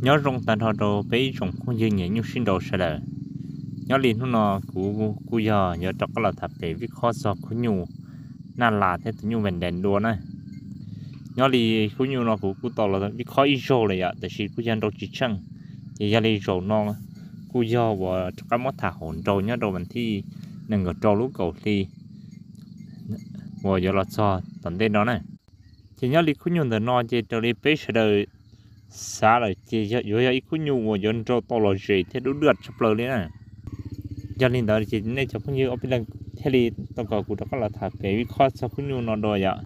Nyob zoo tag nrho rau peb ib tsoom phooj ywg nyiam nyuj sib nraus sawv daws. Nyob li hnub no kuv kuj yog yuav rov qab los tham pem vib khob txog khub nyuj Naj Las thiab tus nyuj Ves Dees dua na. Nyob li khub nyuj no kuv kuj tau los vib khob ib zaug lawm yom, tiam sis kuj yog nrau tsis tsheej. Ces yog li zaum no kuj yog uas rov qab muab tham hauv nrau nyob rau vas thib nees nkaum rau lub kaum hli uas yuav los txog tom ntej no na. Ces nyob li khub nyuj ntawm no ces raws li peb sawv daws xav lawm ces yuav yog ib khub nyuj uas yuav nrau tau los zem thiab dub dwaj tshaj plaws li na. Yog li ntawd ces nej cov phooj ywg ob peb leeg thiaj li tau kom kuv rov qab los tham pem vib khob txog khub nyuj no dua yom.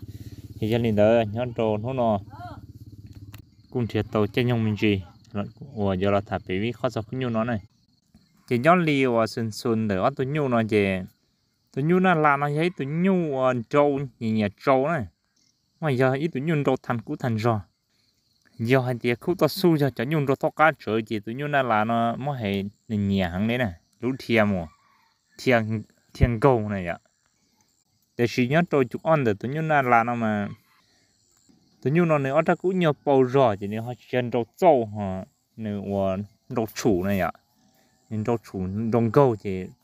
Ces yog li ntawd nyob rau hnub no kuj nrhiav tau caij nyoog me ntsis uas yuav los tham pem vib khob txog khub nyuj no na. Ces nyob li uas xus xus ntawm ob tug nyuj no ces tus nyuj Naj Las no yog ib tug nyuj uas nrau nyiam nyiam tsau na, mas yog ib tug nyuj nrau thas kub thas zog. Yog hais tias khub toj xub yog cov nyuj nrau thob qab tsawv ces tus nyuj Naj Las no muab hais nws nyiam heev li na, lub dhia mus, dhia nkaug na yom. Tiam sis nyob rau cum ob ntawm tus nyuj Naj Las no mas, tus nyuj no nws ob rab kub nyuag pau zog ces nws ho tsis yog nrau txauj ho, nws uas nrau tshum na yom. Nws nrau tshum nrau nkaug ces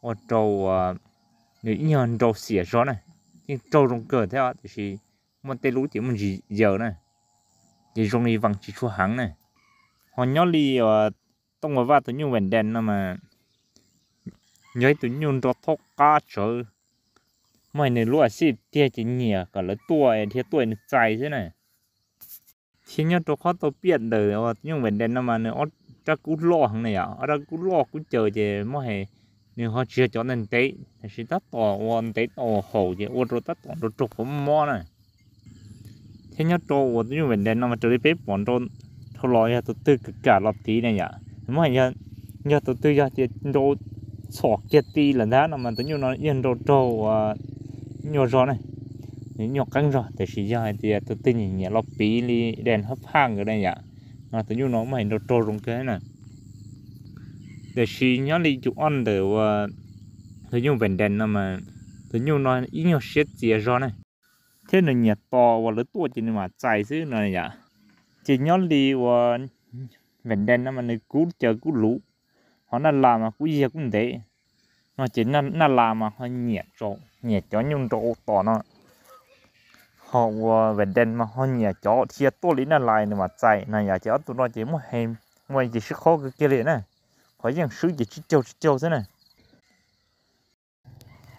ua rau uas nws ib nyuag nrau xiam zog na, yeej raug zoo kawg thiab tiam sis muaj tej lub ces muaj ntsis yaws na, ces zoo li vas tsis tshua heev na. Ho nyob li uas Tooj Vaj Vaj tus nyuj Ves Dees no mas, yog ib tug nyuj nrau thob qab tsawv, muaj hais nws lub a xij tiag ces nyiam kom lawv tuaj dhia tuaj nws txais xwb na. Thiab nyob rau qhov tau piaj ntawm tus nyuj Ves Dees no mas nws ob rab kub loj heev na yom, ob rab kub loj kub caws ces muaj hais nws ho tsis yog cov ntev ntev, tiam sis tab tom uas ntev tau haum ces ua rau tab tom nrau raug qhov mob na. Thiab nyob rau uas tus nyuj Ves Dees no mas raws li peb pom nrau dhau los yog tus twg kam kam los tid na yom, muaj hais yog tus twg yog tias nrau txhom kiag ti lawm ntag no mas tus nyuj no yeej nrau raug uas nyuaj zog na, nyuaj qeeb zog. Tiam sis yog hais tias tus twg nyiam nyiam los piv li Dees Hab Phaj nkawd na yom, no tus nyuj no muaj hais nrau raug zoo kawg na. Tiam sis nyob li cum ob ntawm uas tus nyuj Ves Dees no mas, tus nyuj no ib nyuag siab txias zog na, thiab nws nyiam tos uas lawv tuaj ces nws mam txais xwb no yom. Ces nyob li uas Ves Dees no mas nws kub caws kub luv, ho Naj Las mas kub yag kub ntev no ces Naj Las mas ho nyiam, nyiam cov nyuj nrau tos no, ho uas Ves Dees mas ho nyiam cov dhia tuaj li Naj Las nws mam txais no yom. Ces ob tug no ces muaj hais, muaj ces sib qhov kawg kiag li na, qhov yeej swb ces tsib caug tsib caug xwb na.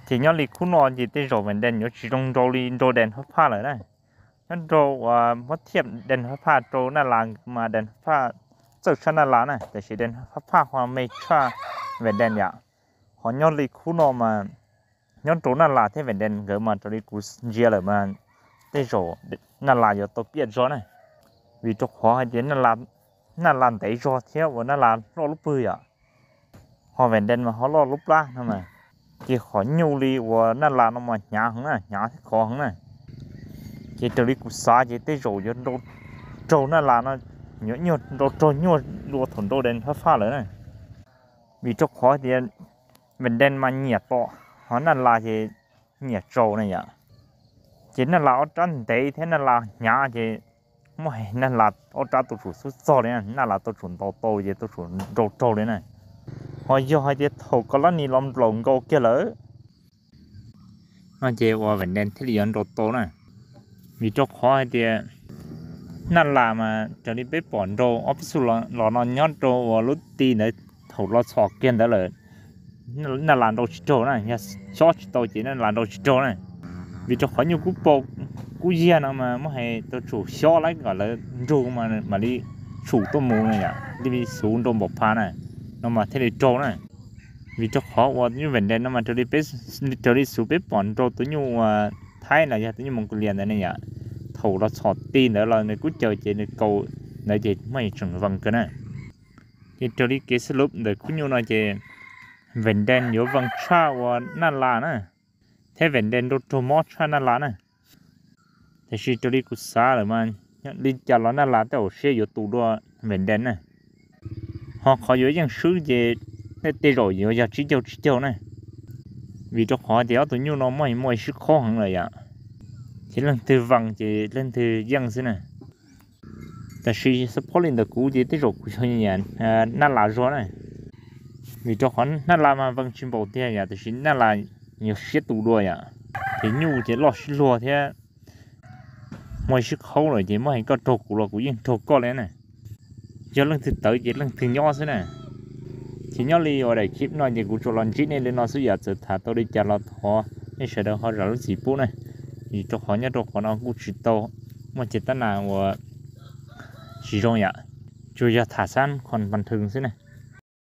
Ces nyob li khub no ces tej zaum Ves Dees yuav tsis zoo nrau li nrau Dees Hab Phaj lawm na. Nyob rau uas muab thiaj Dees Hab Phaj rau Naj Las mas Dees Hab Phaj txawj tshaj Naj Las na, tiam sis Dees Hab Phaj ho me tshaj Ves Dees yom. Ho nyob li khub no mas nyob rau Naj Las thiab Ves Dees nkawd mas raws li kuv ntsia lawm mas tej zaum Naj Las yuav tau piaj zog na, vim rau qhov hais tias Naj Las ntev zog thiab uas Naj Las loj lub pwg yom, ho Ves Dees mas ho loj lub plab no mas, ces qhov nyuj li uas Naj Las no mas hnyav heev na, hnyav thiab khov heev na. Ces raws li kuv xav ces tej zaum yuav nrau raug Naj Las no, yuav nyuaj nrau raug nyuaj dua thaum nrau Dees Hab Phaj lawm na, vim rau qhov tias Ves Dees mas nyiam tos, ho Naj Las ces nyiam tsau na yom. Ces Naj Las ob rab ntev thiab Naj Las hnyav ces muaj hais Naj Las ob rab tau tsum xub txog li, Naj Las tau tsum ntaus tau ces tau tsum nrau raug li na. Ho yog hais tias thaum Kos Lab Nis los nplaum nkaus kiag lawm no ces uas Ves Dees thiaj li yuav nrau tau na, vim rau qhov hais tias Naj Las mas raws li peb pom nrau ob peb xu los no nyob rau uas lub ti ntawd thaum los txhom kiag ntawd lawm, Naj Las nrau tsis raug na, yog xyob tsis tau ces Naj Las nrau tsis raug na, vim rau qhov nyuj kub pau kub yag no mas muab hais tau tsum xyob lawm kom lawv nrug mas mam li tshum tuaj mus na yom, li xuv nrau npaum phav na, no mas thiaj li raug na. Vim rau qhov uas tus nyuj Ves Dees no mas raws li peb, raws li xuv peb pom nrau tus nyuj uas Thaib los yog tus nyuj Moos Kus Lias ntawd ne yom, thaum los txhom ti ntawd los nws kub caws ces nws kaus ntawd ces muaj tseem vees kawg na. Ces raws li kev xab luv ntawm khub nyuj no ces Ves Dees yuav vees tshaj uas Naj Las na, thiab Ves Dees nrau raug mob tshaj Naj Las na. Tiam sis raws li kuv xav lawm mas li cas los Naj Las tej zaum siab yuav tus dua Ves Dees na. Ho qhov yuav yeej swb ces tej zaum yuav yog tsib caug tsib caug na, vim rau qhov tias ob tug nyuj no muaj muaj sib qhob heev lawm yom, ces leej twg vees ces leej twg yeej xwb na. Tab sis xab phob li ntawm kuv ces tej zaum kuv yog nab las zog na. Vim rau qhov nab las mas veej tsis npaum tiag yom, tab sis nab las yog siab tus dua yom, ces nyuj ces loj sib luag thiab. Muaj ib sib qhaub lawm ces muab hais koj raug kuv los kuv yeej raug koj li na. Yog leej twg tawv ces leej twg nyob xwb na. Ces nyob li uas daim clip no ces kuv tsuas los ntsib nej li no xwb yom, txawm tham tau li cas los thov nej sawv daws ho zam lub txim pub na. Vim rau qhov nyob rau qhov no kuj tsis tau muaj ceg tab nas uas tsis zoo yom, tsuas yog tham xab khoom pab thwv xwb na.